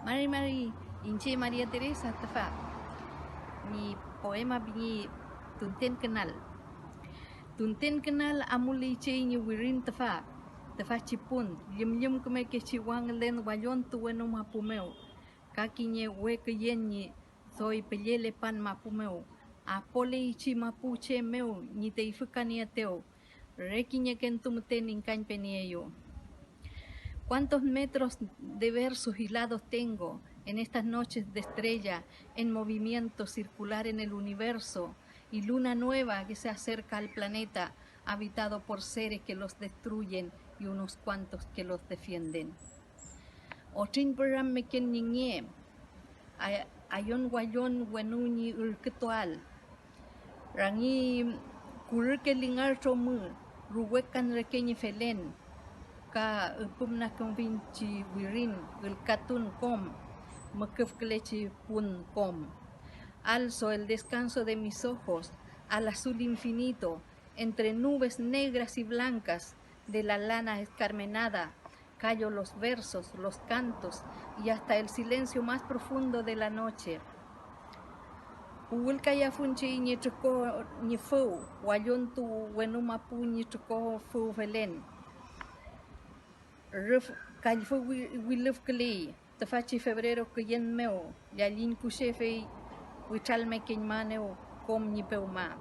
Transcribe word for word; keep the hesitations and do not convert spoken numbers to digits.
Mari mari, iñche María Teresa tüfa, ñi poema pingi Tunten Künal. Tunten künal amuley chey ñi wirin tüfa, tüfachi pun, llümllüm kümekechi wangülen wallontu wenu mapu mew, ka kiñe we küyen ñi doy püllelepan mapu mew, apoleychi mapuche mew ñi teyfükanieetew, re kiñekentu müten ingkañpenieeyew. ¿Cuántos metros de versos hilados tengo en estas noches de estrella en movimiento circular en el universo y luna nueva que se acerca al planeta habitado por seres que los destruyen y unos cuantos que los defienden? Otriñ pürammeken ñi nge, a- ayon wallon wenu ñi ürkütuael. Rangi kurüke lingar tromü, ruwekan reke ñi felen, ka üpümnakümfiñ chi wirin ülkatun kom, müküfkülechi pun kom. Alzo el descanso de mis ojos al azul infinito, entre nubes negras y blancas de la lana escarmenada, callo los versos, los cantos y hasta el silencio más profundo de la noche. Puwülkayafun chey ñi trüko ñi füw, wallontu wenu mapu ñi trüko füw felen. Rüf kallfü wi- wilüfküley tüfachi febrero küyen mew, llalliñ kuche fey witralmekeñmaenew kom ñi pewma.